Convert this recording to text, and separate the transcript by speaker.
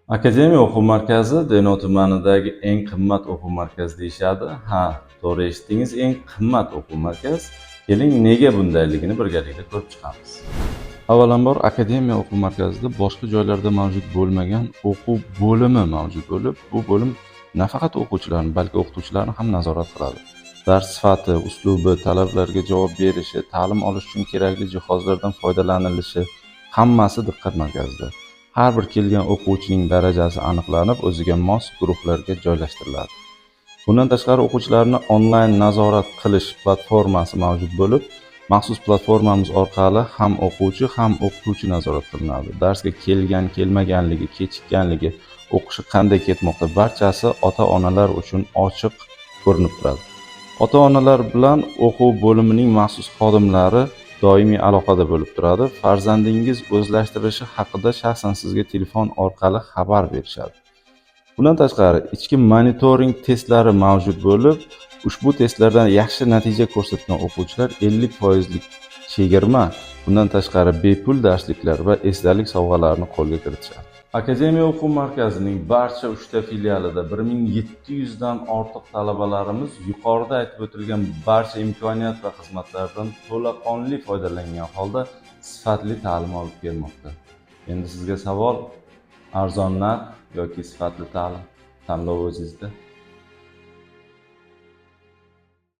Speaker 1: Akademiya o'quv markazi Denov tumanidagi eng qimmat o'quv markazi deyishadi. Ha, to'g'ri eshitdingiz, eng qimmat o'quv markaz. Keling, nega bundayligini birgalikda ko'rib chiqamiz. Avvalambor, Akademiya o'quv markazida boshqa joylarda mavjud bo'lmagan o'quv bo'limi mavjud bo'lib, bu bo'lim nafaqat o'quvchilarni, balki o'qituvchilarni ham nazorat qiladi. Dars sifati, uslubi, talablarga javob berishi, ta'lim olish uchun kerakli jihozlardan foydalanilishi, hammasi diqqat markazida. Har bir kelgan o'quvchining darajasi aniqlanib, o'ziga mos guruhlarga joylashtiriladi. Bundan tashqari, o'quvchilarni onlayn nazorat qilish platformasi mavjud bo'lib, maxsus platformamiz orqali ham o'quvchi, ham o'qituvchi nazorat qilinadi. Darsga kelgan, kelmaganligi, kechikkanligi, o'qishi qanday ketmoqda, barchasi ota-onalar uchun ochiq ko'rinib turadi. Ota-onalar bilan o'quv bo'limining maxsus xodimlari doimiy aloqada bo'lib turadi. Farzandingiz o'zlashtirishi haqida shaxsan sizga telefon orqali xabar berishadi. Bundan tashqari, ichki monitoring testlari mavjud bo'lib, ushbu testlardan yaxshi natija ko'rsatgan o'quvchilar 50 foizlik chegirma, bundan tashqari bepul darsliklar va esdalik sovg'alarini qo'lga kiritishadi. Akademiya o'quv markazining barcha uchta filialida 1700 dan ortiq talabalarimiz yuqorida aytib o'tilgan barcha imkoniyat va xizmatlardan to'laqonli foydalangan holda sifatli ta'lim olib kelmoqda. Endi sizga savol: arzon narx yoki sifatli ta'lim? Tanlov o'zingizda.